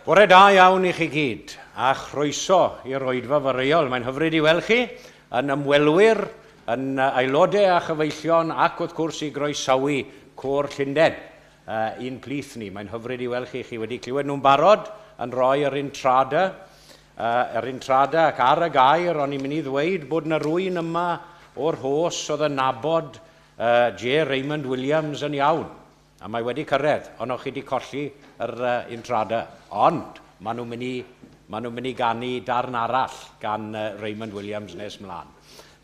Bore da iawn i chi gyd, a chroeso i'r oedfa foreol. Mae'n hyfryd i weld chi yn ymwelwyr, yn aelodau a chyfeillion, ac wrth gwrs i groesawu Côr Llundain i'n plith ni. Mae'n hyfryd i weld chi, chi wedi clywed nhw'n barod yn rhoi yr intrada, yr intrada ac ar y gair, o'n i'n mynd i ddweud bod yna rwy'n yma o'r Rhos oedd yn nabod J. Raymond Williams yn iawn. A mae wedi cyrraedd, ond o'ch chi wedi colli yr intrada. Ond maen nhw'n mynd i ganu darn arall gan Raymond Williams nes mlaen.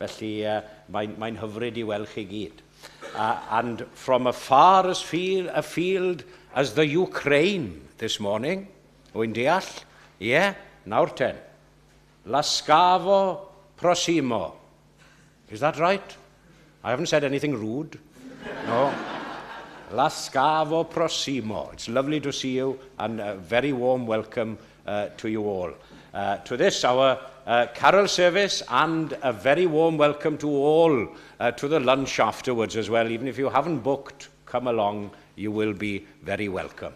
Felly mae'n hyfryd i weld chi gyd. And from afar as afield as the Ukraine this morning, wy'n deall? Ie, yeah, nawr ten. Lascavo prosimo. Is that right? I haven't said anything rude. No. Lascavo prosimo. It's lovely to see you, and a very warm welcome to you all. To this, our carol service, and a very warm welcome to all to the lunch afterwards as well. Even if you haven't booked, come along, you will be very welcome.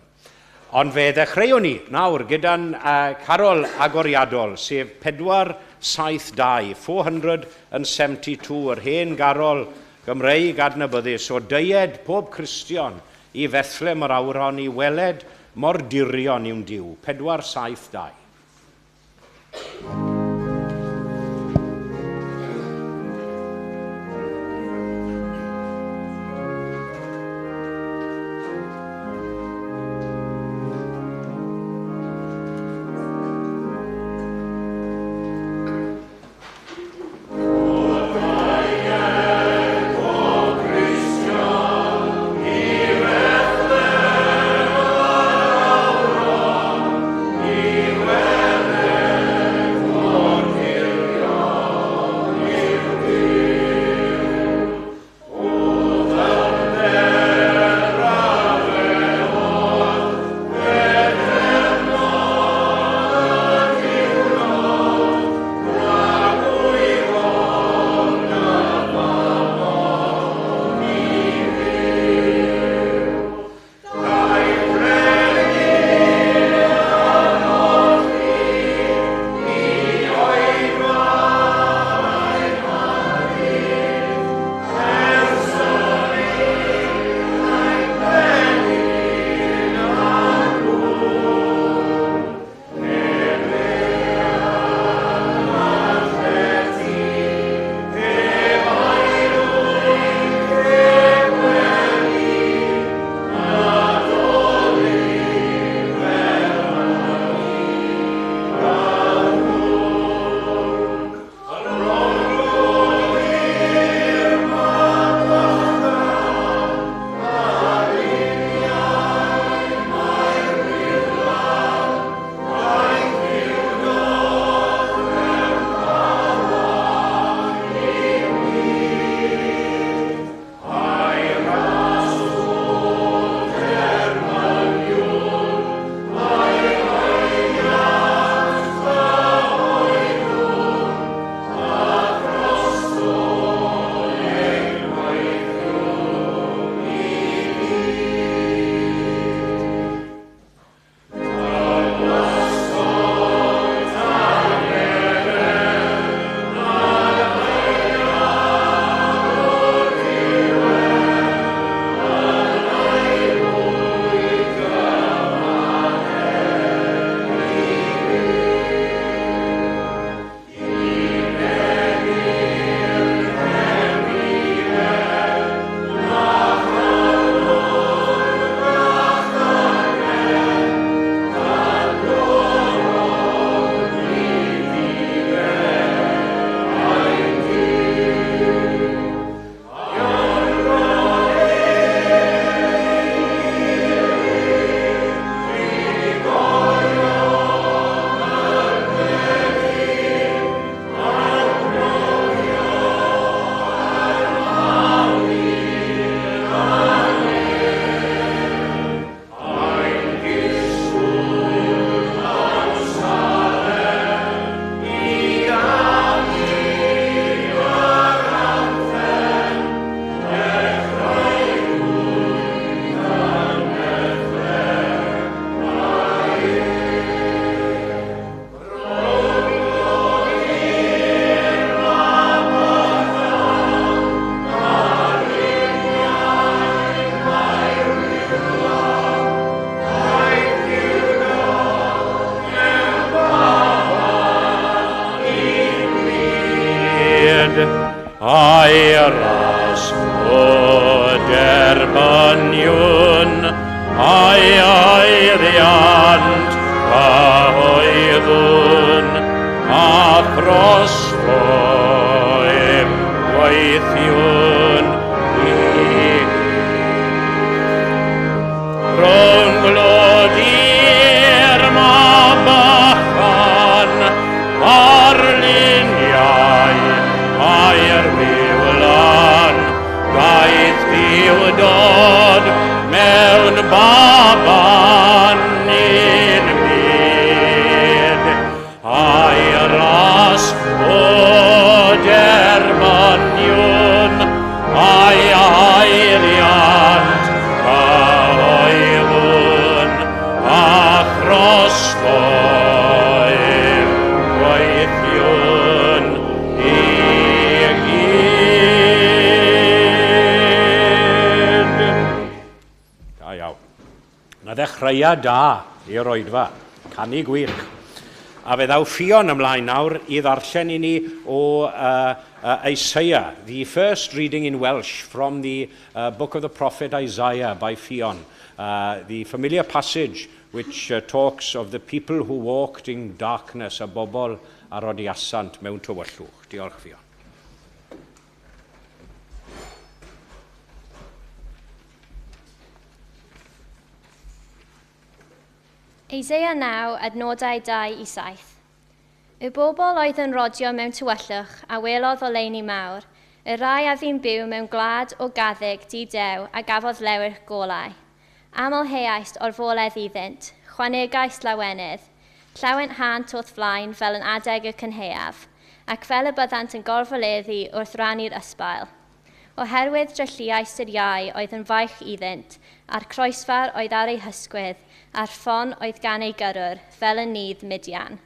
Ond fe ddechreuwn ni nawr gyda'n carol agoriadol, sef 472, 472, yr hen garol Gymreig adnabyddus, o deued pob Cristion i Fethlem yr awr hon i weled mor dirion yw'n Duw. 472. A'i ras o derbyniwn, a'i haeddiant cyhoeddwn, a thros ef gweithiwn i gyd. Rhwng glod i'r mab bychan, Arluniau mae'r wylan, daeth Duwdod mewn baban i'n byd. A'i ras o derbyniwn, a'i haeliant cyhoeddwn, a throsto ef gweithiwn i gyd. Da iawn. Na ddechreuad da i'r oedfa. Canu gwych. A fe ddaw Ffion ymlaen nawr i ddarllen i ni o Isaiah, the first reading in Welsh from the book of the prophet Isaiah by Ffion. The familiar passage which talks of the people who walked in darkness, y bobl a rodiasant mewn tywyllwch. Diolch, Ffion. Isaiah 9, adnodau 2 i 7. Y bobl oedd yn rhodio mewn tywyllwch a welodd oleuni mawr, y rhai a fu'n byw mewn gwlad o gaddug di-dew a gafodd lewyrch golau. Amlheaist orfoledd iddynt, chwanegaist lawenydd, llawen hânt o'th flaen fel yn adeg y cynhaeaf, ac fel y byddant yn gorfoleddu wrth rannu'r ysbail. Oherwydd drylliaist yr iau oedd yn faich iddynt, a'r croesfar oedd ar ei hysgwydd, a'r ffon oedd gan ei gyrrwr, fel yn nydd Midian.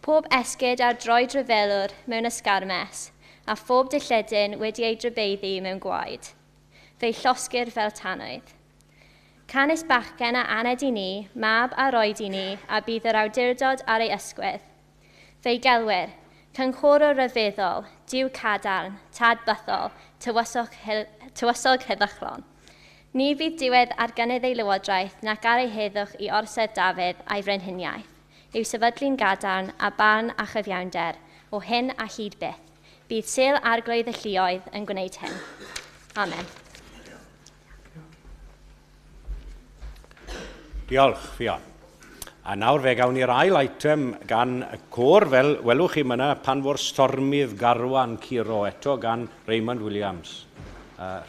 Pob esgid ar droed ryfelwr mewn ysgarmes, a phob dilledyn wedi ei drybeiddi mewn gwaed. Fe'i llosgir fel tanwydd. Canys bachgen a aned i ni, mab a roed i ni, a bydd yr awdurdod ar ei ysgwydd. Fe'i gelwir, cynghorwr ryfeddol, Duw cadarn, tad bythol, tywysog, tywysog heddychlon. Ni fydd diwedd ar gynnydd ei lywodraeth nac ar ei heddwch i orsedd Dafydd a'i frenhiniaeth, i'w sefydlu'n gadarn a barn a chyfiawnder, o hyn a hyd byth. Bydd sêl arglwydd y lluoedd yn gwneud hyn. Amen. Diolch, Ffion. A nawr fe gawn ni'r ail eitem gan y côr, fel welwch chi myna, pan fo'r stormydd garwan curo eto gan Raymond Williams,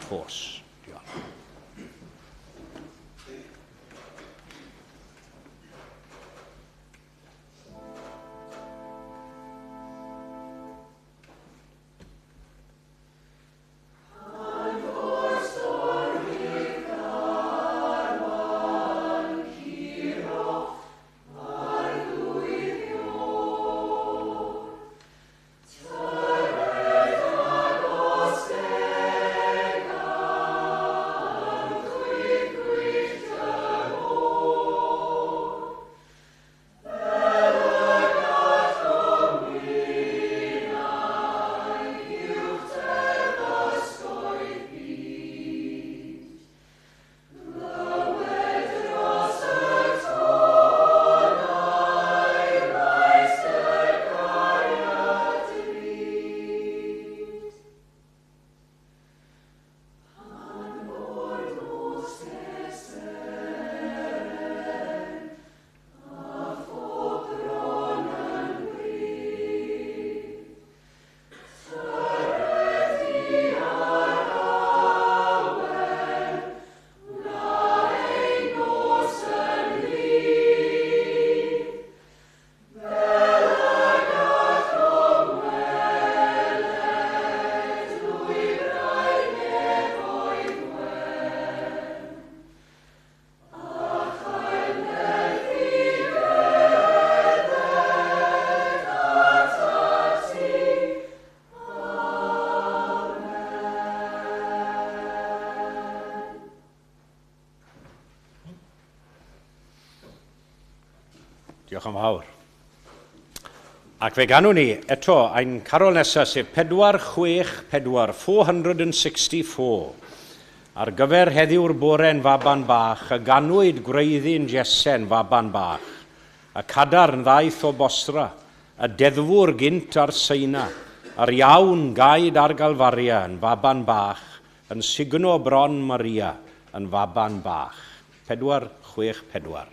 Rhos. Diolch. Diolch yn fawr. Ac fe ganwn ni eto ein carol nesaf, sef 464, 464. Ar gyfer heddiw'r bore'n faban bach, y ganwyd gwreiddyn Jese'n faban bach, y cadarn ddaeth o Bosra, y deddfwr gynt ar Seina, yr iawn gaed ar Galfaria yn faban bach, yn sugno bron Maria yn faban bach. 464.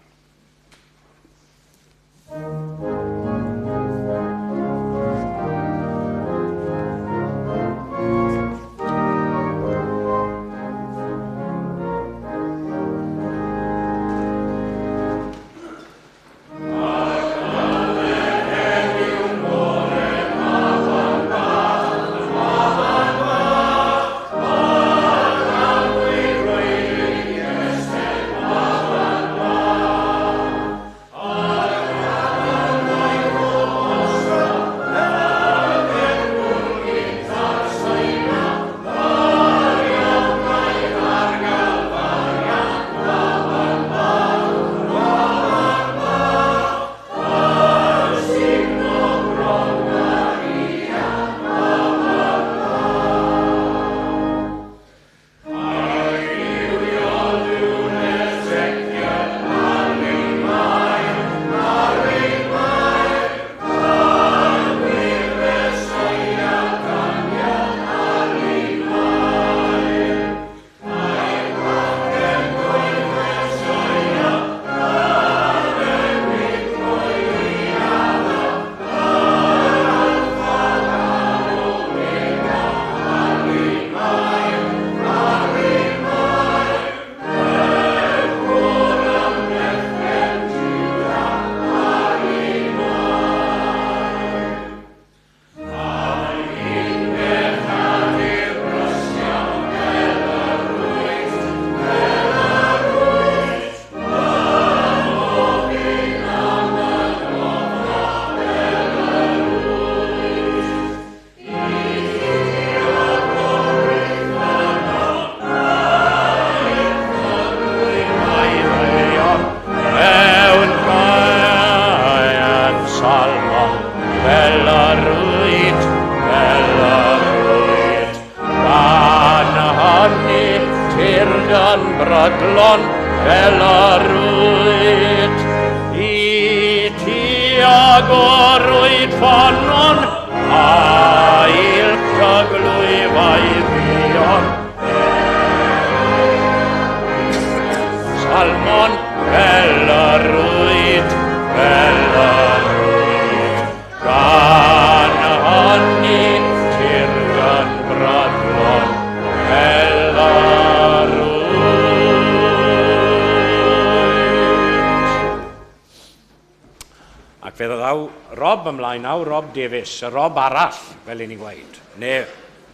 Ymlaen nawr, Rob Davies, y Rob arall, fel i ni'n gweud. Neu,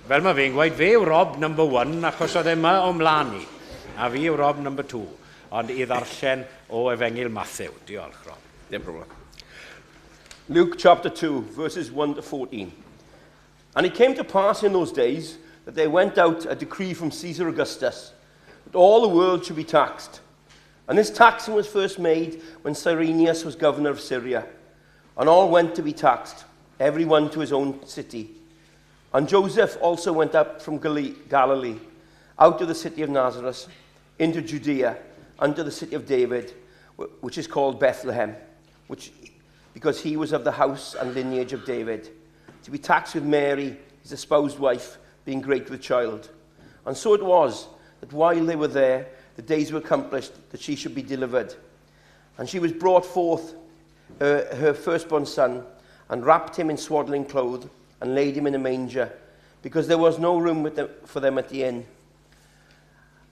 fel mae fe'n gweud, fe yw Rob number one, achos oedd e yma o mlaen i, a fi yw Rob number two, ond i ddarllen o Efengyl Matthew. Diolch, Rob. Dim problem. Luke chapter 2, verses 1 to 14. And it came to pass in those days that there went out a decree from Caesar Augustus that all the world should be taxed. And this taxing was first made when Cyrenius was governor of Syria. And all went to be taxed, every one to his own city. And Joseph also went up from Galilee, out of the city of Nazareth, into Judea, unto the city of David, which is called Bethlehem, because he was of the house and lineage of David, to be taxed with Mary, his espoused wife, being great with child. And so it was that while they were there, the days were accomplished that she should be delivered. And she was brought forth her firstborn son, and wrapped him in swaddling clothes, and laid him in a manger, because there was no room for them at the inn.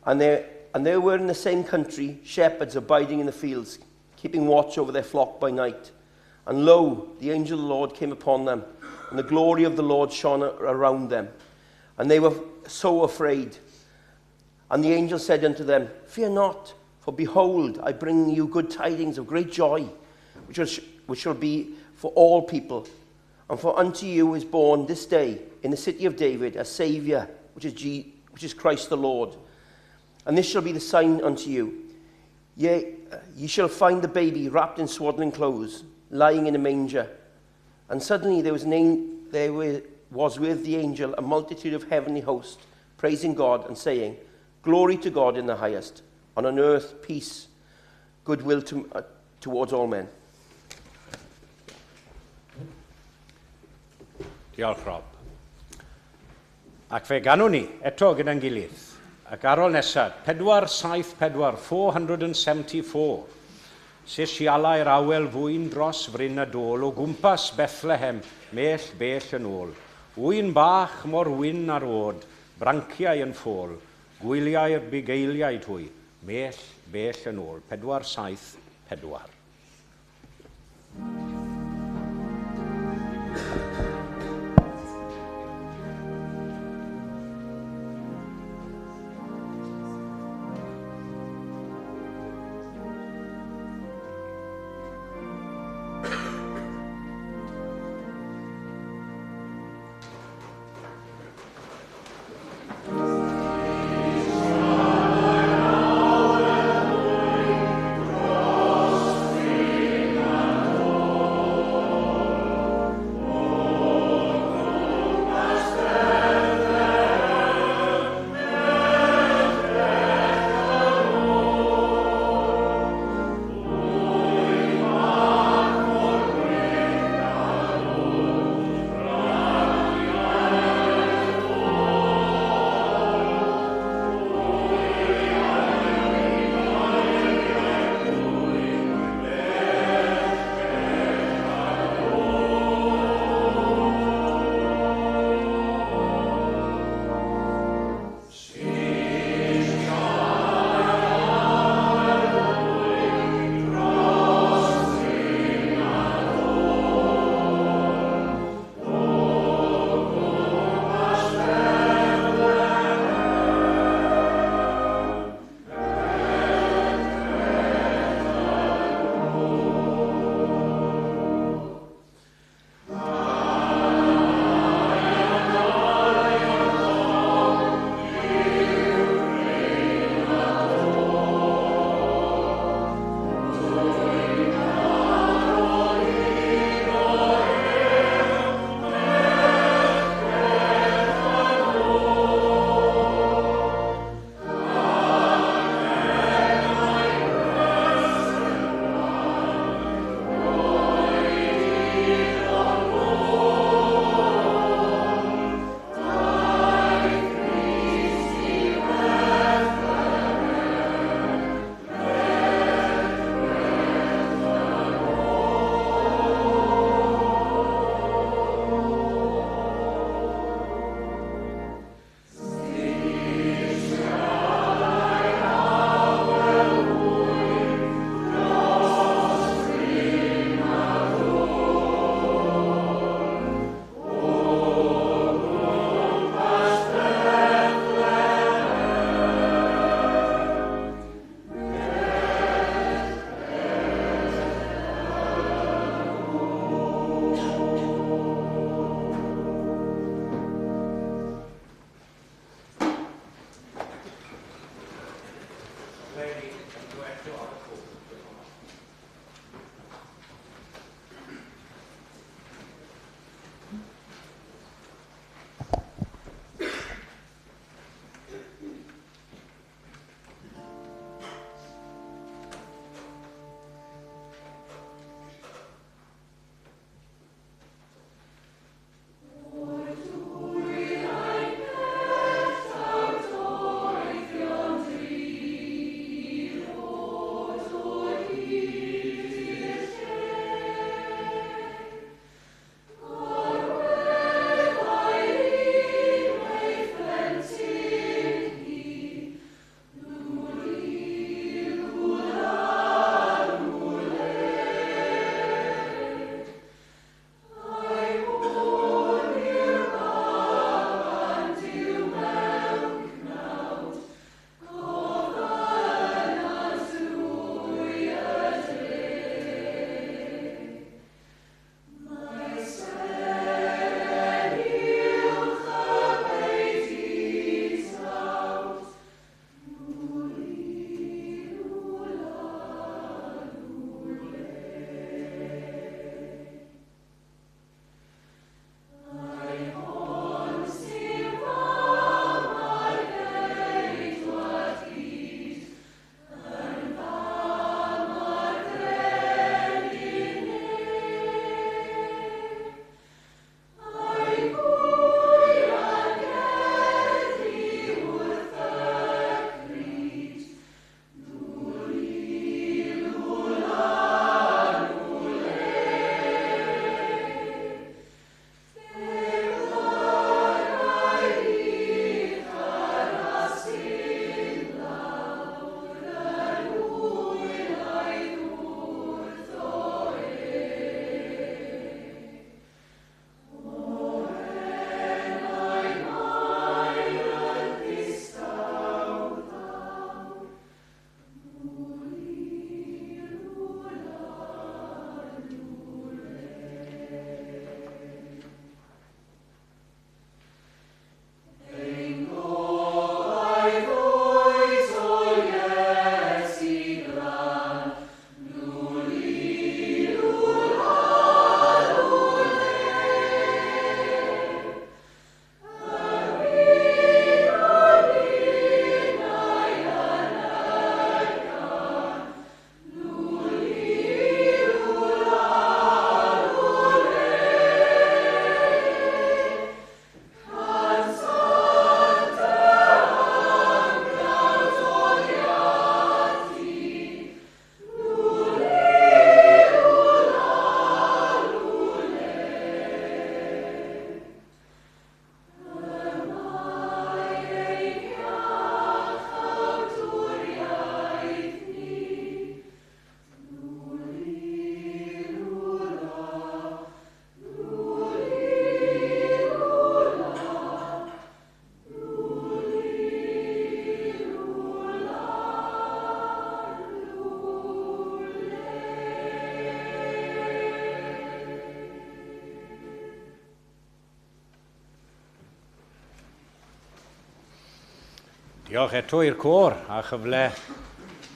And there were in the same country shepherds abiding in the fields, keeping watch over their flock by night. And lo, the angel of the Lord came upon them, and the glory of the Lord shone around them. And they were so afraid. And the angel said unto them, Fear not, for behold, I bring you good tidings of great joy, which shall be for all people. And for unto you is born this day in the city of David a Saviour, which is Christ the Lord. And this shall be the sign unto you. Yea, ye shall find the baby wrapped in swaddling clothes, lying in a manger. And suddenly there was, an, there was with the angel a multitude of heavenly hosts, praising God and saying, Glory to God in the highest, and on earth peace, goodwill towards all men. Diolch, Rob. Ac fe ganwn ni eto gyda'n gilydd. Ac ar ôl nesaf, 474, 474. Sisialai'r awel fwyn dros fryn a dôl o gwmpas Bethlehem, mell bell yn ôl. Ŵyn bach mor wyn ar ôd, branciau yn ffôl, gwyliau'r bugeiliaid hwy, mell bell yn ôl. 474. Diolch eto i'r côr a chyfle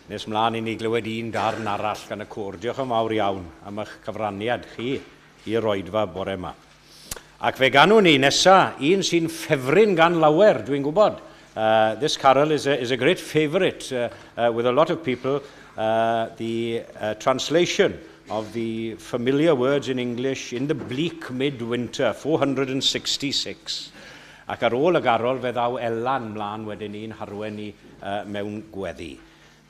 nes mlaen i ni glywed un darn arall gan y côr. Diolch yn fawr iawn am eich cyfraniad chi i'r oedfa bore yma. Ac fe ganwn ni nesa un sy'n ffefryn gan lawer, dwi'n gwybod. This carol is a great favourite with a lot of people. The translation of the familiar words in English, "In the bleak midwinter", 466. Ac ar ôl y garol fe ddaw Elan mlaen wedyn ni'n harwen ni mewn gweddi.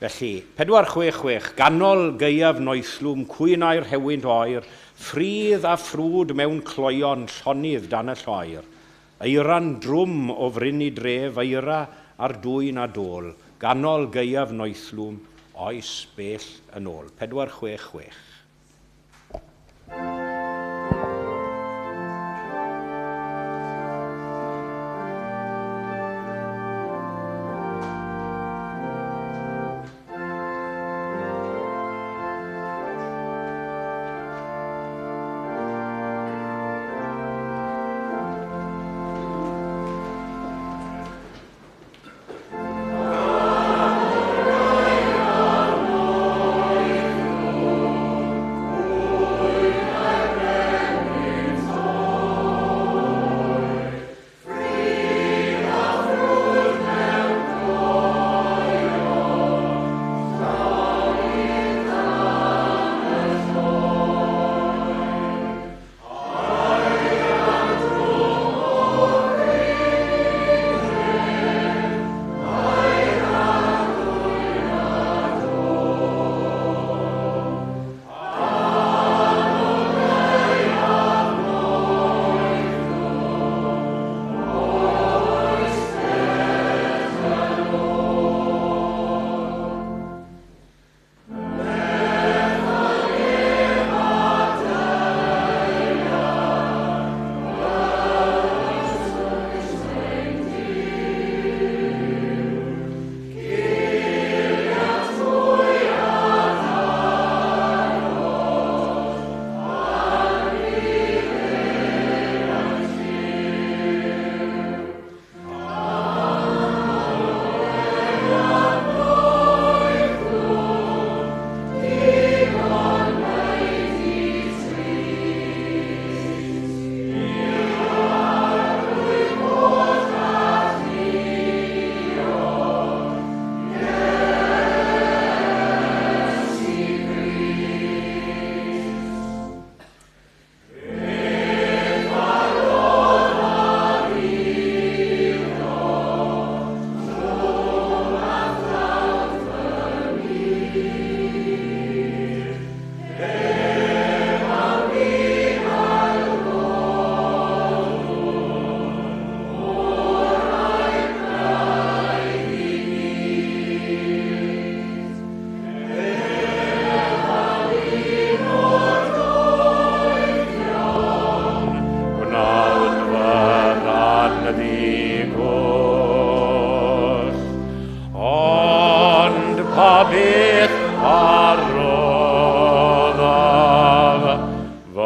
Felly, 466, ganol gaeaf noethlwm, cwynai'r rhewynt oer, ffridd a ffrwd mewn cloion, llonydd dan y lloer. Eira'n drwm o fryn i dref, eira ar dwyn a dôl, ganol gaeaf noethlwm, oes bell yn ôl. 466. Gwnawn fy rhan ddi-goll. Ond pa beth a roddaf fy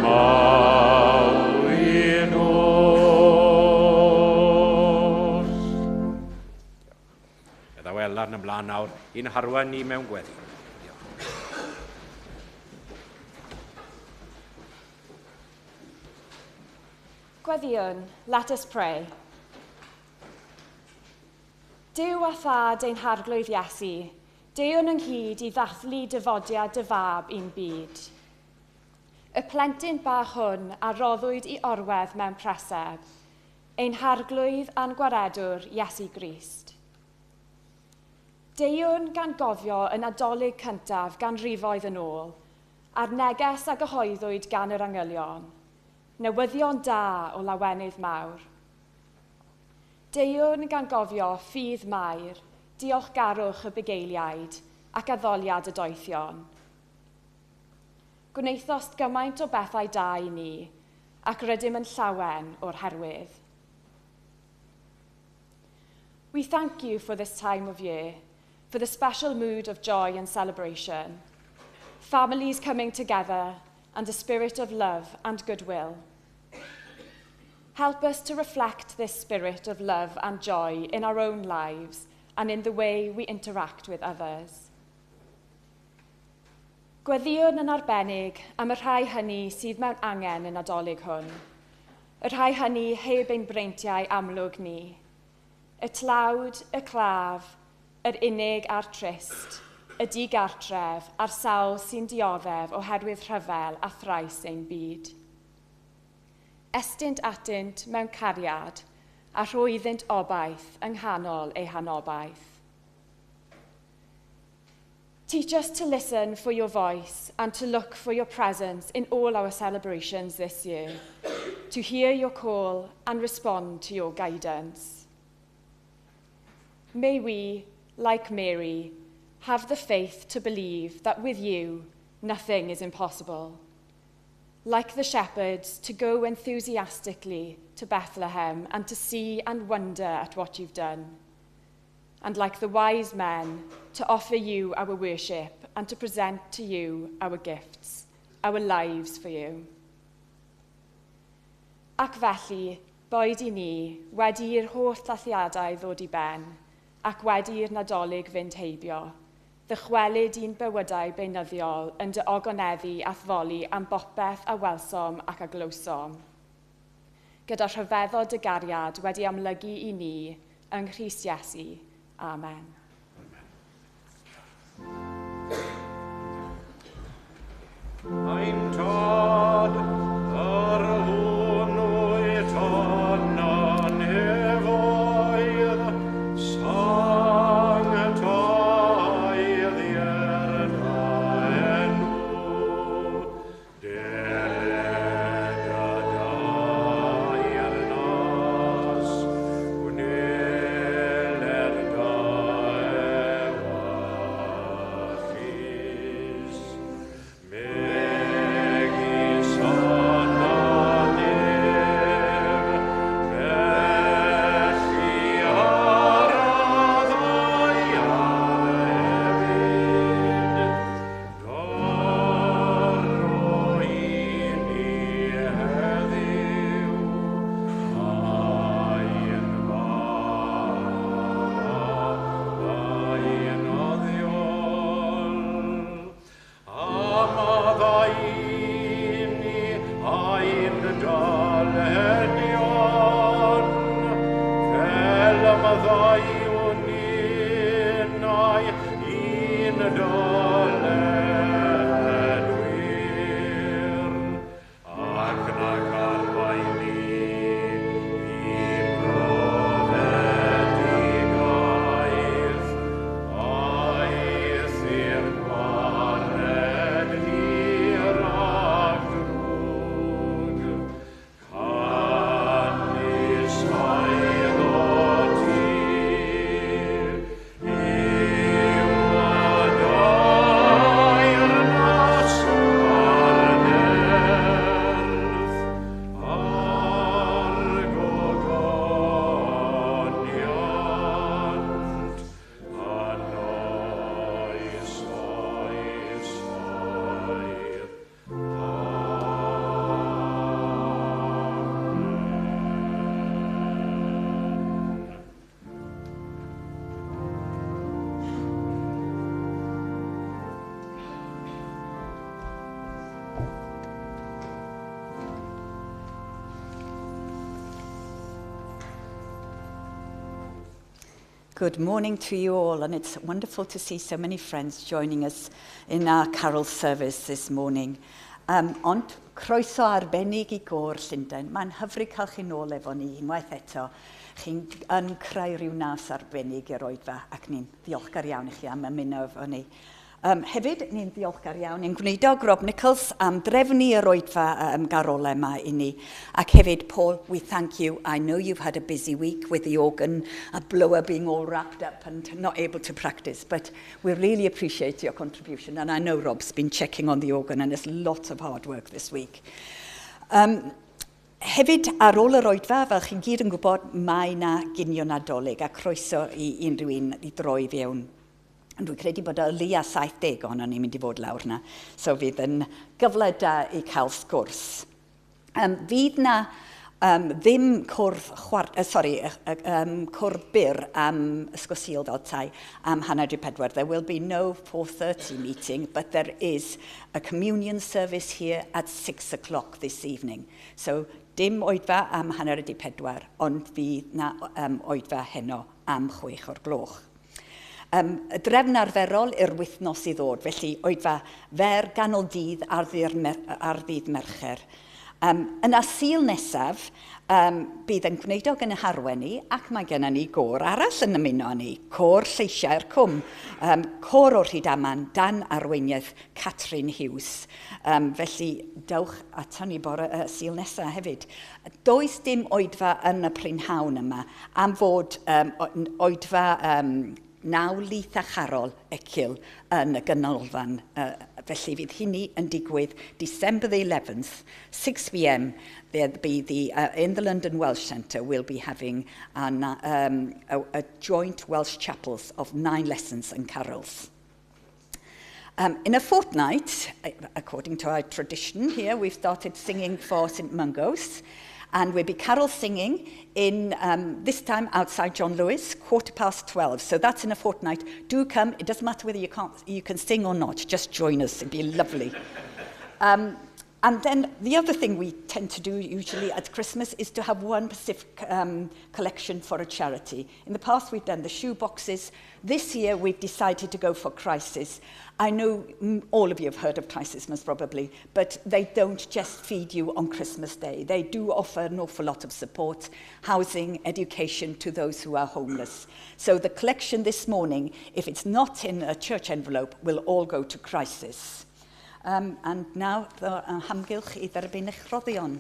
mywyd oll. Fe ddaw Elan ymlaen nawr i'n harwain ni mewn gweddi. Diolch. Gweddïwn, let us pray. Duw a Thad ein Harglwydd Iesu, deuwn ynghyd i ddathlu dyfodiad dy fab i'n byd. Y plentyn bach hwn a roddwyd i orwedd mewn preseb, ein Harglwydd a'n Gwaredwr Iesu Grist. Deuwn gan gofio y Nadolig cyntaf ganrifoedd yn ôl, a'r neges a gyhoeddwyd gan yr angylion, newyddion da o lawenydd mawr. Deuwn gan gofio ffydd Mair, diolchgarwch y bugeiliaid ac addoliad y doethion. Gwnaethost gymaint o bethau da i ni, ac rydym yn llawen o'r herwydd. We thank you for this time of year, for the special mood of joy and celebration, families coming together, and a spirit of love and goodwill. Help us to reflect this spirit of love and joy in our own lives and in the way we interact with others. Gweddïwn yn arbennig am y rhai hynny sydd mewn angen y Nadolig hwn. Y rhai hynny heb ein breintiau amlwg ni. Y tlawd, y claf, yr unig a'r trist, y digartref a'r sawl sy'n dioddef oherwydd rhyfel a thrais ein byd. Estynt atynt mewn cariad a rho iddynt obaith yng nghanol eu hanobaith. Teach us to listen for your voice and to look for your presence in all our celebrations this year, to hear your call and respond to your guidance. May we, like Mary, have the faith to believe that with you, nothing is impossible. Like the shepherds, to go enthusiastically to Bethlehem and to see and wonder at what you've done. And like the wise men, to offer you our worship and to present to you our gifts, our lives for you. Ac felly, boed i ni, wedi i'r holl ddathliadau ddod i ben, ac wedi i'r Nadolig fynd heibio, ddychwelyd i'n bywydau beunyddiol yn dy ogoneddu a foli am bopeth a welsom ac a glywsom. Gyda rhyfeddod dy gariad wedi amlygu i ni yng Nghrist Iesu. Amen. Ein Tad, yr hwn wyt yn y nefoedd, sancteiddier dy enw. Deled dy deyrnas, gwneler dy ewyllys. Megis yn y nef, felly ar y ddaear hefyd. Dyro i ni heddiw ein bara beunyddiol. A maddau i ni ein dyledion, fel y maddeuwn ninnau i'n dyledwyr. Ac nac arwain ni i brofedigaeth, eithr gwared ni rhag drwg. Canys eiddo ti yw y deyrnas a'r nerth a'r gogoniant yn oes oesoedd. Amen. Good morning to you all, and it's wonderful to see so many friends joining us in our carol service this morning. Ond croeso arbennig i Gôr Llundain. Mae'n hyfryd cael chi nôl efo ni unwaith eto. Chi'n yn creu rhyw nas arbennig i'r oedfa, ac ni'n ddiolchgar iawn i chi am ymuno efo ni. Hefyd, ni'n ddiolchgar iawn i'n gwneudog Rob Nichols am drefnu yr oedfa garolau yma i ni. Ac hefyd, Paul, we thank you. I know you've had a busy week with the organ, a blower being all wrapped up and not able to practice, but we really appreciate your contribution. And I know Rob's been checking on the organ and there's lots of hard work this week. Hefyd, ar ôl yr oedfa, fel chi'n gyd yn gwybod, mae 'na ginio Nadolig a croeso i unrhyw un i droi fewn. Ond dwi'n credu bod o leia 70 ohono ni'n mynd i fod lawr 'na. So fydd yn gyfle da i cael sgwrs. Fydd na Um, ddim cwrdd, chwar, sorry, cwrdd byr am Ysgol Sul fel tai am 3:30. There will be no 4:30 meeting, but there is a communion service here at 6 o'clock this evening. So dim oedfa am 3:30, ond fydd na oedfa heno am 6 o'r gloch. Y drefn arferol i'r wythnos i ddod, felly oedfa fer ganol dydd ar ddydd Mercher. Yna Sul nesaf, bydd yn gwneudog yn y harwen ni, ac mae gennym ni gôr arall yn ymuno â ni, Côr Lleisiau'r Cwm, côr o'r Rhydaman dan arweiniaeth Catrin Hughes. Felly, dewch ato ni bore Sul nesaf hefyd. Does dim oedfa yn y prynhawn yma, am fod oedfa naw lith a charol ecil yn y ganolfan. Felly fydd hynny yn digwydd December the 11th, 6 p.m. There'll be in the London Welsh Centre, we'll be having a joint Welsh chapels of 9 lessons and carols. In a fortnight, according to our tradition here, we've started singing for St Mungo's, and we'll be carol singing in this time outside John Lewis, 12:15. So that's in a fortnight. Do come. It doesn't matter whether you can sing or not. Just join us. It'd be lovely. And then the other thing we tend to do usually at Christmas is to have one specific collection for a charity. In the past, we've done the shoe boxes. This year, we've decided to go for Crisis. I know all of you have heard of Crisis, most probably, but they don't just feed you on Christmas Day. They do offer an awful lot of support, housing, education to those who are homeless. So the collection this morning, if it's not in a church envelope, will all go to Crisis. And now, the hamgylch i dderbyn eich rhoddion.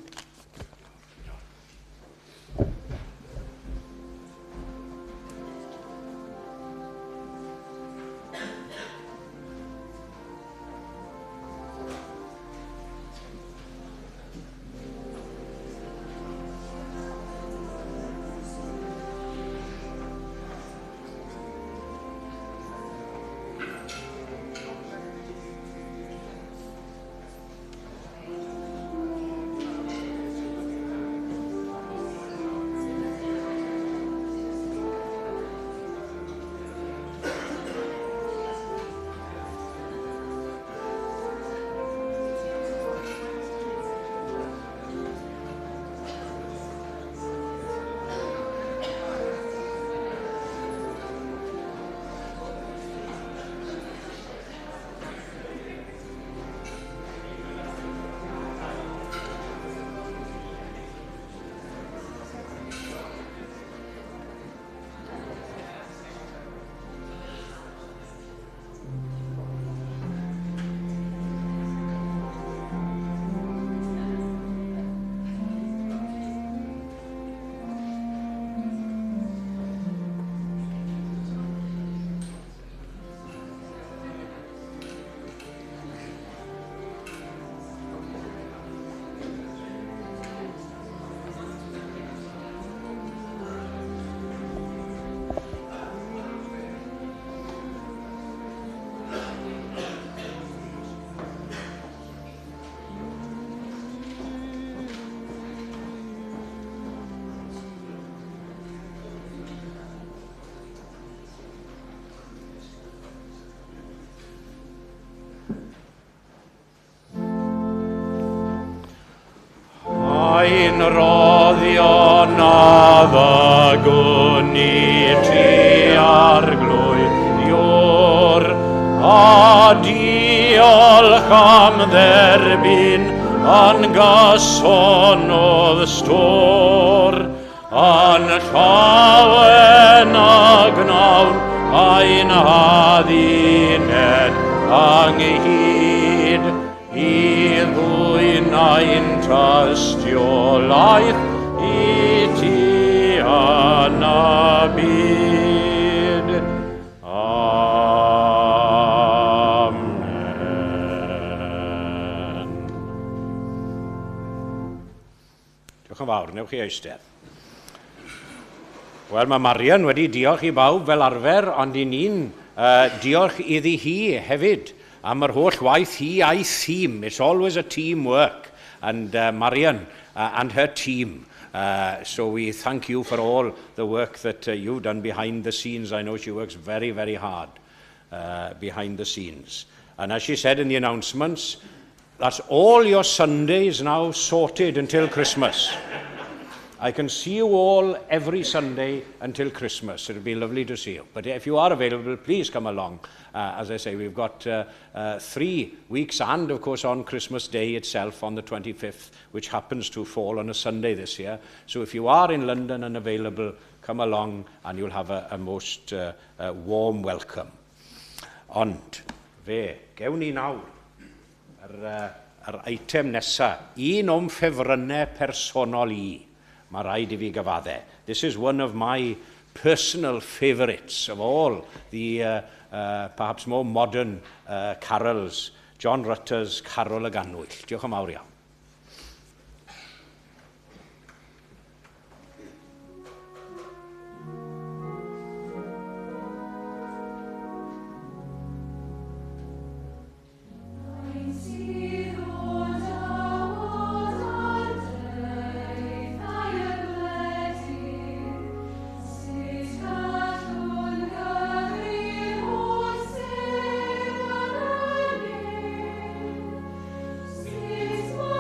Ein roddion a ddygwn i ti Arglwydd Ior, a diolch am dderbyn yn gyson o'dd stôr, yn llawen a gnawn ein hadduned ynghyd, i ddwyn ein tystiolaeth i ti yn y byd. Amen. Diolch yn fawr, newch chi eistedd. Wel, mae Marian wedi diolch i bawb fel arfer, ond i ni'n diolch iddi hi hefyd am yr holl waith hi a'i thîm. It's always a team work. And Marian and her team. So we thank you for all the work that you've done behind the scenes. I know she works very, very hard behind the scenes. And as she said in the announcements, that's all your Sundays now sorted until Christmas. I can see you all every Sunday until Christmas. It'll be lovely to see you. But if you are available, please come along. As I say, we've got 3 weeks and, of course, on Christmas Day itself on the 25th, which happens to fall on a Sunday this year. So if you are in London and available, come along and you'll have a most warm welcome. Ond, fe, gewn ni nawr yr eitem nesaf, un o'm ffefrynnau personol i, mae rhaid i fi gyfadde. This is one of my personal favourites of all the perhaps more modern carols, John Rutter's Carol y Ganwyll. Diolch yn fawr iawn. Sydd o dawod ar draethau y gwledydd, sut gallwn gyrru'r holl sydd yn y nef? Sut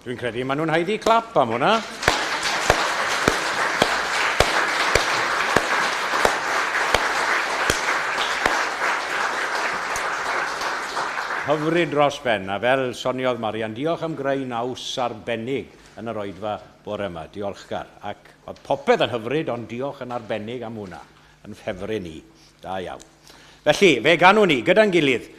Dwi'n credu maen nhw'n haeddu clap am hwnna. Hyfryd dros ben, a fel soniodd Marian, diolch am greu naws arbennig yn yr oedfa bore yma. Diolchgar. Ac oedd popeth yn hyfryd, ond diolch yn arbennig am hwnna, yn ffefryn i. Da iawn. Felly, fe ganwn ni, gyda'n gilydd,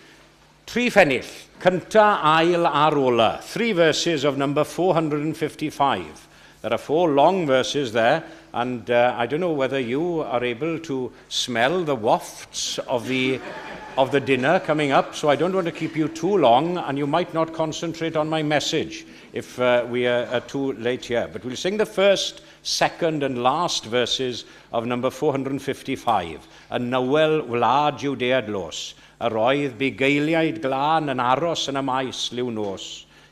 Tri phennill, cynta, ail a'r ola. Three verses of number 455. There are four long verses there, and I don't know whether you are able to smell the wafts of the, of the dinner coming up, so I don't want to keep you too long, and you might not concentrate on my message if we are too late here. But we'll sing the first, second, and last verses of number 455, Yn Nywel Wlad Jwdea Dlos. Yr oedd bugeiliaid glân yn aros yn y maes liw nos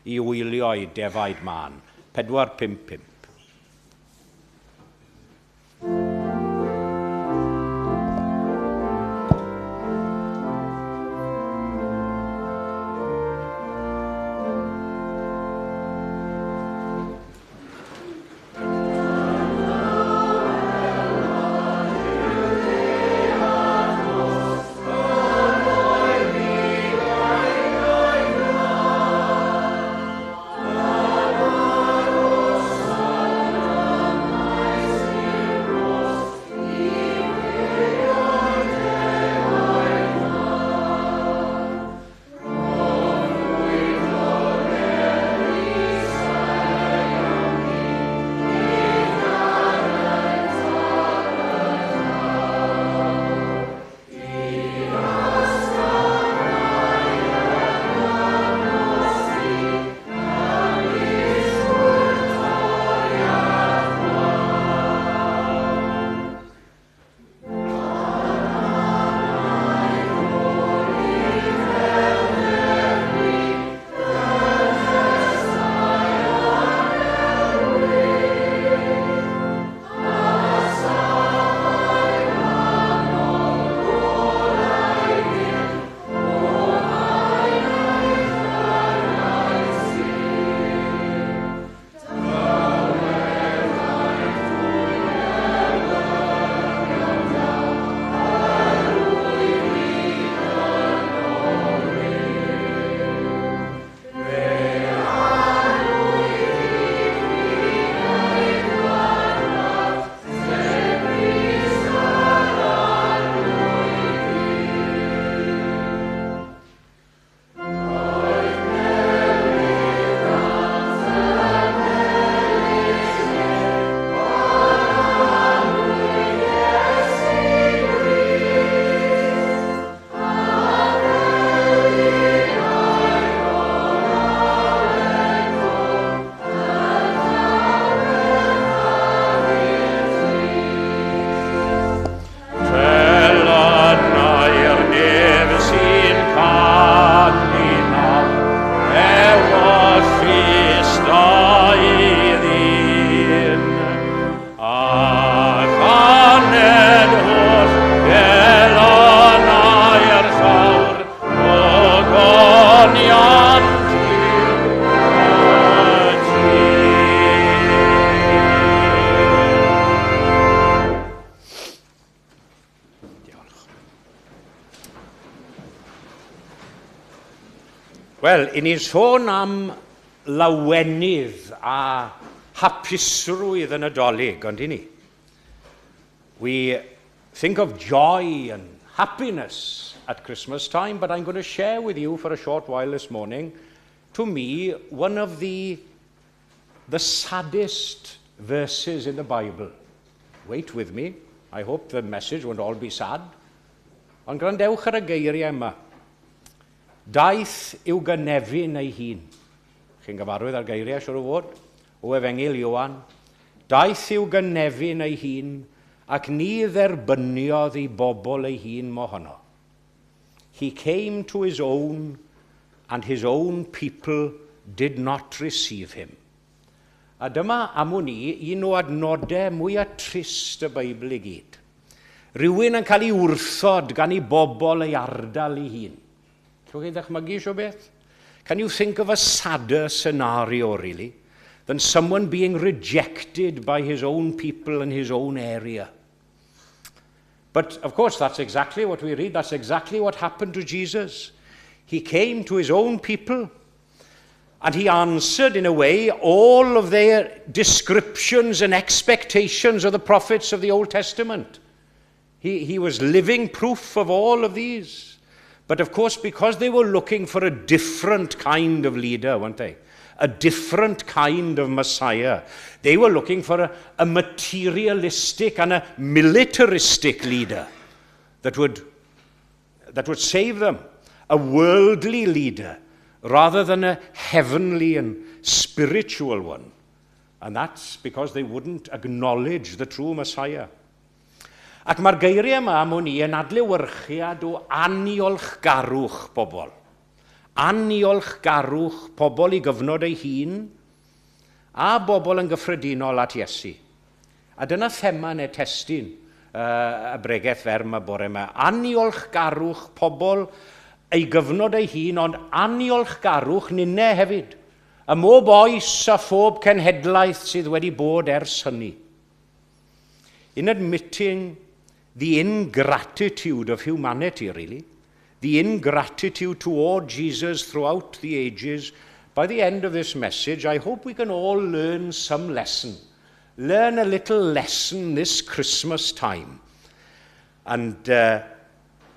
i wylio'u defaid mân. 455. Wel, i ni'n sôn am lawenydd a hapusrwydd yn y Dolig, ond i ni? We think of joy and happiness at Christmas time, but I'm going to share with you for a short while this morning, to me, one of the, the saddest verses in the Bible. Wait with me. I hope the message won't all be sad. Ond gwrandewch ar y geiriau yma. Daeth i'w gynefin ei hun. Chi'n gyfarwydd â'r geiriau, siwr o fod, o Efengyl Ioan. Daeth i'w gynefin ei hun ac ni dderbyniodd ei bobl ei hun mohono. He came to his own, and his own people did not receive him. A dyma am wn i un o adnodau mwyaf trist y Beibl i gyd. Rhywun yn cael ei wrthod gan ei bobl ei ardal ei hun. Allwch chi ddychmygu sio beth? Can you think of a sadder scenario, really, than someone being rejected by his own people and his own area? But, of course, that's exactly what we read. That's exactly what happened to Jesus. He came to his own people, and he answered, in a way, all of their descriptions and expectations of the prophets of the Old Testament. He was living proof of all of these. But of course, because they were looking for a different kind of leader, weren't they? A different kind of Messiah. They were looking for a materialistic and a militaristic leader that would save them. A worldly leader rather than a heavenly and spiritual one. And that's because they wouldn't acknowledge the true Messiah. Ac mae'r geiriau yma am wn i yn adlewyrchiad o aniolchgarwch bobl. Aniolchgarwch pobl ei gyfnod ei hun a bobl yn gyffredinol at Iesu. A dyna thema neu testun y bregeth fer yma bore yma. Aniolchgarwch pobl ei gyfnod ei hun, ond aniolchgarwch ninne hefyd. Ym mhob oes a phob cenhedlaeth sydd wedi bod ers hynny. In admitting the ingratitude of humanity, really, the ingratitude toward Jesus throughout the ages, by the end of this message, I hope we can all learn some lesson. Learn a little lesson this Christmas time. And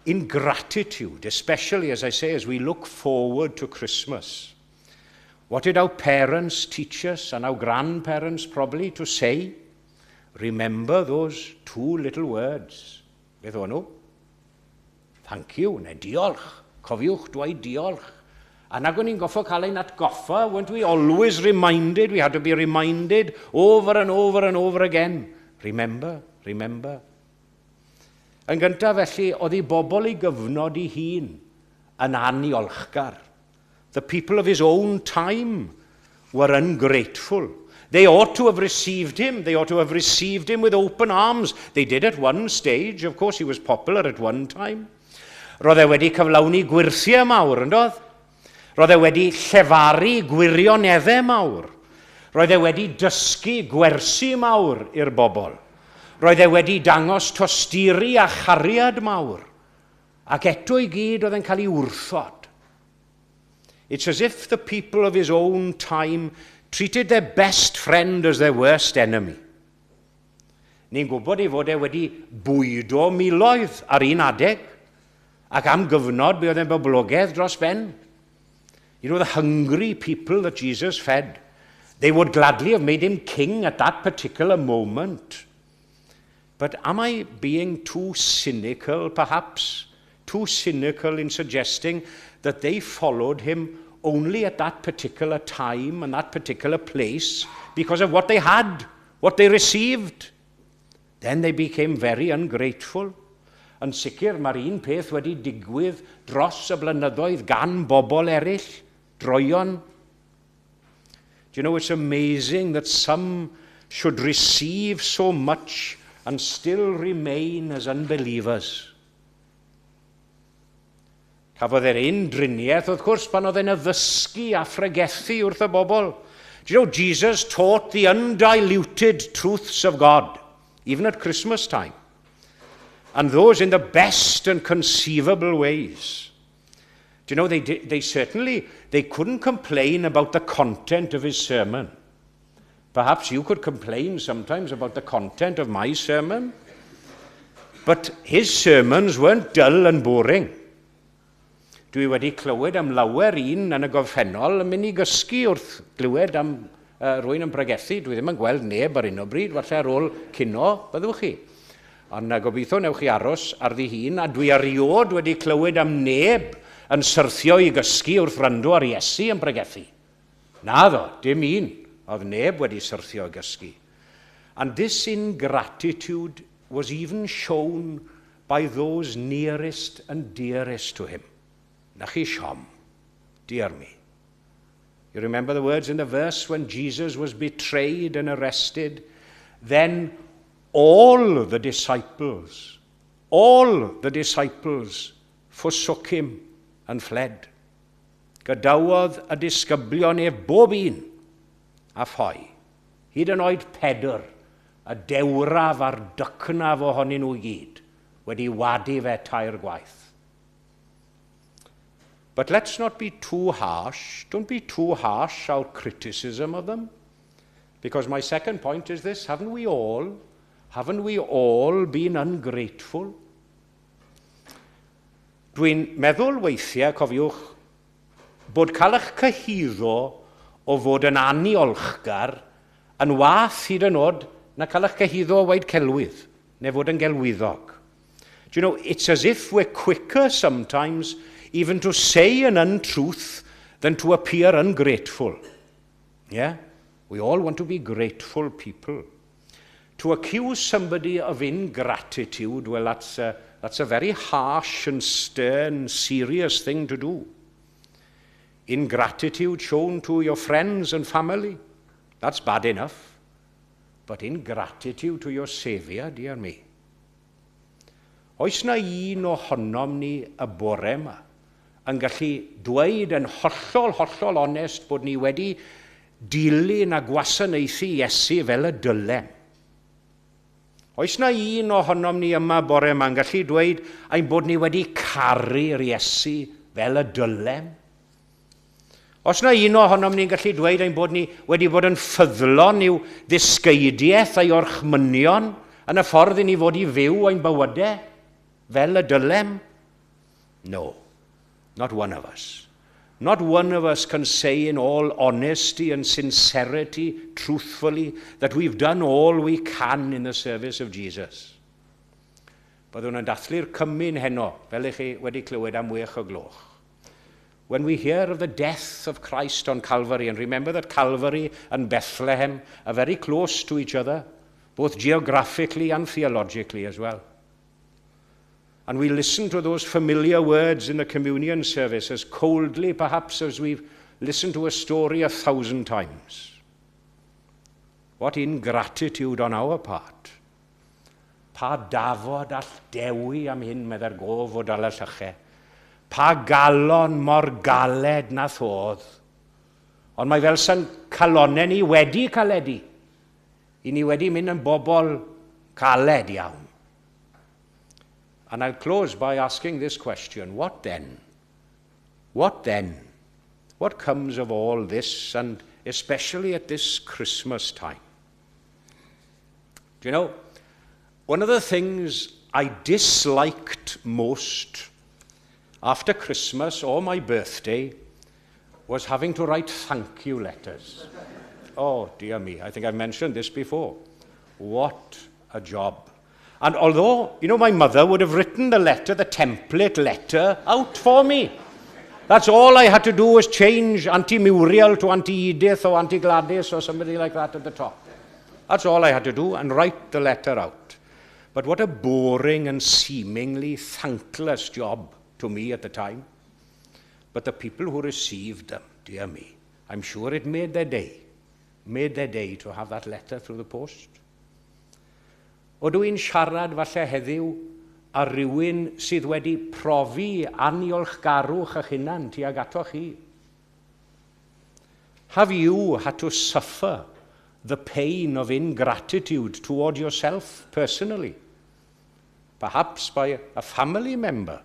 in gratitude, especially, as I say, as we look forward to Christmas. What did our parents teach us, and our grandparents probably, to say? Remember those two little words. Beth o'n nhw? Thank you, neu diolch. Cofiwch dweud diolch. A nag o'n ni'n goffo cael ein atgoffa, weren't we always reminded? We had to be reminded over and over and over again. Remember, remember. Yn gyntaf felly, oedd ei bobl ei gyfnod ei hun yn aniolchgar. The people of his own time were ungrateful. They ought to have received him. They ought to have received him with open arms. They did at one stage. Of course, he was popular at one time. Roedd e wedi cyflawni gwyrthiau mawr, yn doedd? Roedd e wedi llefaru gwirioneddau mawr. Roedd e wedi dysgu gwersi mawr i'r bobl. Roedd e wedi dangos tosturi a chariad mawr. Ac eto i gyd oedd e'n cael ei wrthod. It's as if the people of his own time treated their best friend as their worst enemy. Ni'n gwybod ei fod e wedi bwydo miloedd ar un adeg, ac am gyfnod be oedd e'n boblogaidd dros ben. The hungry people that Jesus fed, they would gladly have made him king at that particular moment. But am I being too cynical, perhaps? Too cynical in suggesting that they followed him only at that particular time and that particular place because of what they had, what they received? Then they became very ungrateful. Yn sicr, mae'r un peth wedi digwydd dros y blynyddoedd gan bobl eraill, droeon. Do you know, it's amazing that some should receive so much and still remain as unbelievers. Cafodd e'r un driniaeth, wrth gwrs, pan oedd e'n addysgu a phregethu wrth y bobl. Do you know, Jesus taught the undiluted truths of God, even at Christmas time. And those in the best and conceivable ways. Do you know, they certainly, they couldn't complain about the content of his sermon. Perhaps you could complain sometimes about the content of my sermon. But his sermons weren't dull and boring. Dwi wedi clywed am lawer un yn y gorffennol yn mynd i gysgu wrth glywed am rhywun yn pregethu. Dwi ddim yn gweld neb ar un o bryd, falle ar ôl cinio, byddwch chi. Ond gobeithio newch chi aros ar ddihun, a dwi erioed wedi clywed am neb yn syrthio i gysgu wrth wrando ar Iesu yn pregethu. Naddo, dim un. Oedd neb wedi syrthio i gysgu. And this ingratitude was even shown by those nearest and dearest to him. Na chi siom, dear me. You remember the words in the verse when Jesus was betrayed and arrested? Then all the disciples forsook him and fled. Gadawodd y disgyblion ef bob un a ffoi. Hyd yn oed Pedr, y dewraf a'r dycnaf ohonyn nhw i gyd, wedi wadu fe tair gwaith. But let's not be too harsh. Don't be too harsh our criticism of them. Because my second point is this: haven't we all been ungrateful? Dwi'n meddwl weithiau, cofiwch, bod cael eich cyhuddo o fod yn aniolchgar yn wath hyd yn oed na cael eich cyhuddo o weud celwydd, neu fod yn gelwyddog. Do you know, it's as if we're quicker sometimes even to say an untruth than to appear ungrateful. Yeah? We all want to be grateful people. To accuse somebody of ingratitude, well, that's a very harsh and stern, serious thing to do. Ingratitude shown to your friends and family, that's bad enough. But ingratitude to your Saviour, dear me. Oes na un ohonom ni y bore yma yn gallu dweud yn hollol, hollol onest bod ni wedi dilyn a gwasanaethu Iesu fel y dylem? Oes na un ohonom ni yma bore yma yn gallu dweud ein bod ni wedi caru'r Iesu fel y dylem? Oes na un ohonom ni'n gallu dweud ein bod ni wedi bod yn ffyddlon i'w ddysgeidiaeth a'i orchmynion yn y ffordd i ni fod i fyw ein bywydau fel y dylem? No, not one of us. Not one of us can say in all honesty and sincerity, truthfully, that we've done all we can in the service of Jesus. Byddwn yn dathlu'r cymun heno, fel ych chi wedi clywed am 6 o gloch. When we hear of the death of Christ on Calvary, and remember that Calvary and Bethlehem are very close to each other, both geographically and theologically as well. And we listen to those familiar words in the communion service as coldly, perhaps, as we've listened to a story 1,000 times. What ingratitude on our part. Pa dafod all dewi am hyn, medde'r gof o Dalyllychau. Pa galon mor galed na thodd. Ond mae fel sa'n calonau ni wedi caledu. I ni wedi mynd yn bobl caled iawn. And I'll close by asking this question: What then? What then? What comes of all this, and especially at this Christmas time? Do you know, one of the things I disliked most after Christmas or my birthday was having to write thank you letters. Oh, dear me, I think I've mentioned this before. What a job. And although my mother would have written the letter, the template letter, out for me. That's all I had to do was change Auntie Muriel to Auntie Edith or Auntie Gladys or somebody like that at the top. That's all I had to do and write the letter out. But what a boring and seemingly thankless job to me at the time. But the people who received them, dear me, I'm sure it made their day. Made their day to have that letter through the post. Ydw i'n siarad falle heddiw â rhywun sydd wedi profi aniolchgarwch eich hunan tuag atoch chi? Have you had to suffer the pain of ingratitude toward yourself personally? Perhaps by a family member.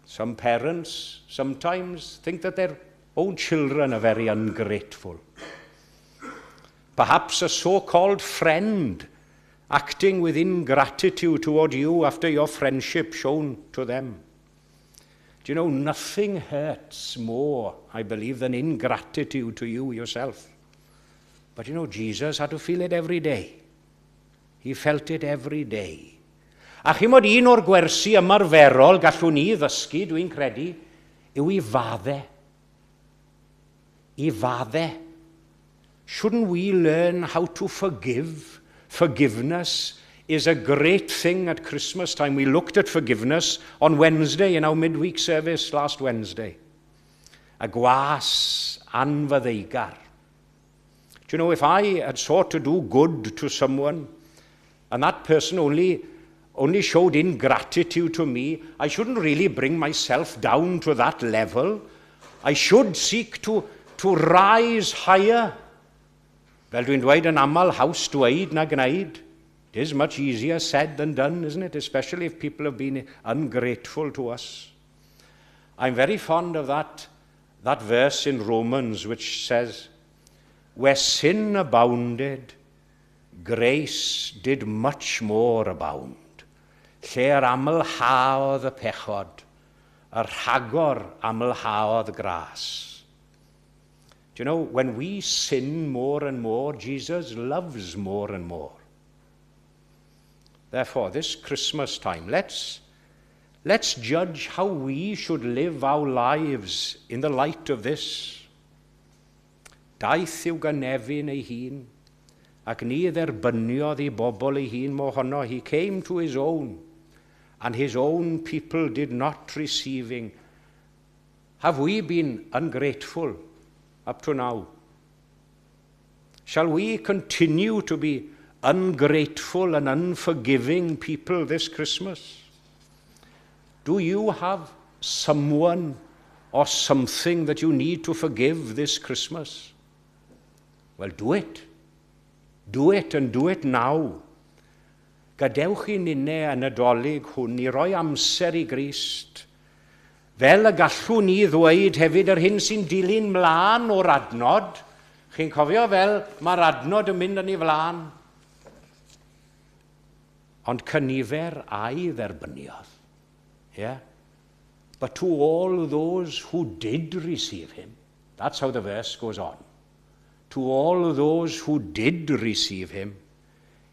Some parents sometimes think that their own children are very ungrateful. Perhaps a so called friend acting with ingratitude toward you after your friendship shown to them. Do you know, nothing hurts more, I believe, than ingratitude to you yourself. But you know, Jesus had to feel it every day. He felt it every day. A chi'mod un o'r gwersi ymarferol gallwn ni ddysgu, dwi'n credu, yw i fadde. I fadde. Shouldn't we learn how to forgive? Forgiveness is a great thing at Christmas time. We looked at forgiveness on Wednesday in our midweek service last Wednesday. Y gwas anfaddeugar. Do you know, if I had sought to do good to someone, and that person only showed ingratitude to me, I shouldn't really bring myself down to that level. I should seek to rise higher. Fel dwi'n dweud yn aml, haws dweud na gwneud. It is much easier said than done, isn't it? Especially if people have been ungrateful to us. I'm very fond of that verse in Romans which says, "Where sin abounded, grace did much more abound." Lle yr amlhaodd y pechod, y rhagor amlhaodd gras. Do you know, when we sin more and more, Jesus loves more and more. Therefore, this Christmas time, let's judge how we should live our lives in the light of this. Daeth i'w gynefin ei hun, ac ni dderbyniodd ei bobl ei hun mohono. He came to his own, and his own people did not receive him. Have we been ungrateful up to now? Shall we continue to be ungrateful and unforgiving people this Christmas? Do you have someone or something that you need to forgive this Christmas? Well, do it. Do it and do it now. Gadewch i ninne y Nadolig hwn i roi amser i Grist. Fel y gallwn ni ddweud hefyd yr hyn sy'n dilyn mlaen o'r adnod. Chi'n cofio fel mae'r adnod yn mynd yn ei flaen. Ond cynifer a'i dderbyniodd. Yeah? But to all those who did receive him, that's how the verse goes on. To all those who did receive him,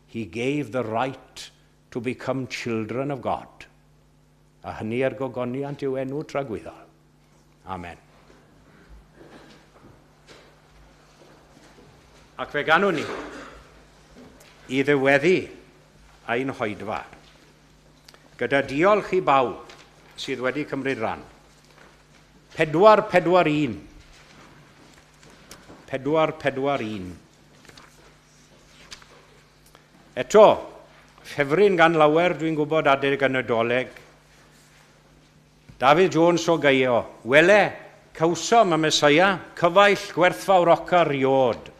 he gave the right to become children of God. A hynny er gogoniant i'w enw tragwyddol. Amen. Ac fe ganwn ni i ddiweddu ein hoedfa. Gyda diolch i bawb sydd wedi cymryd rhan. 441. 441. Eto, ffefryn gan lawer dwi'n gwybod adeg y Nadolig. Dafydd Jones o Gaeo. Wele, cawsom y Meseia, cyfaill gwerthfawroca 'riod.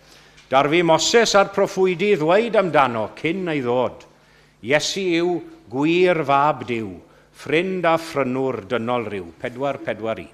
Darfu Moses a'r proffwydi ddweud amdano cyn ei ddod. Iesu yw gwir fab Duw, ffrind a phrynwr dynol ryw. 441.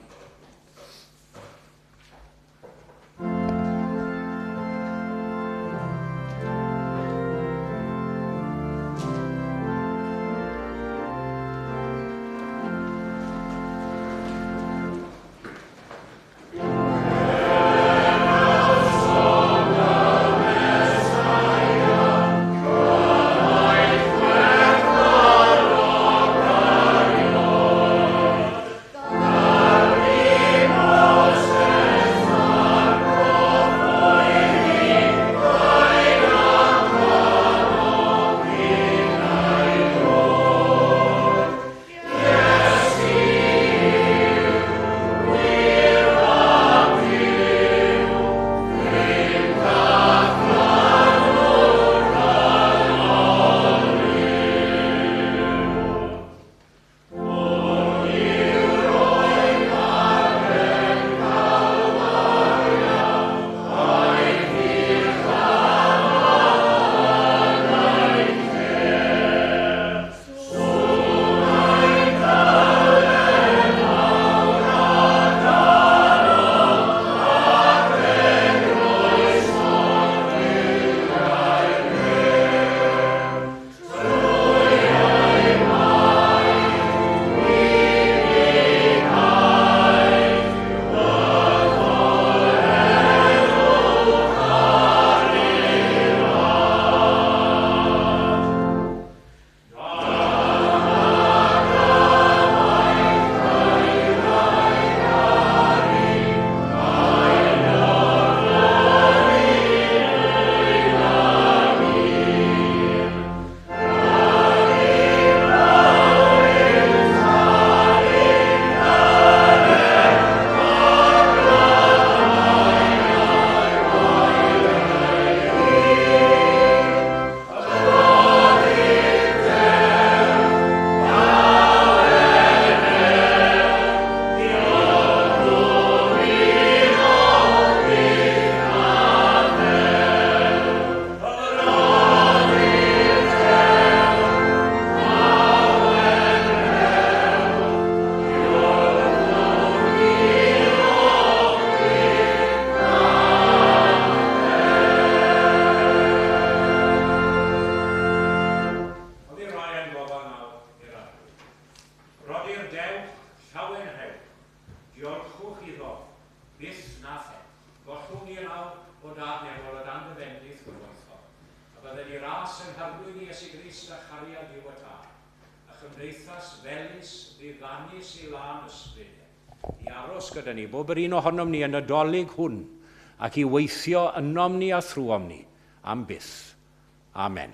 Gras ein Harglwydd Iesu Grist a chariad Duw y Tad, a chymdeithas felys ddiddanus ei lân ysbryd, i aros gyda ni, bob yr un ohonom ni yn y Dolig hwn, ac i weithio ynom ni a thrwom ni, am byth. Amen.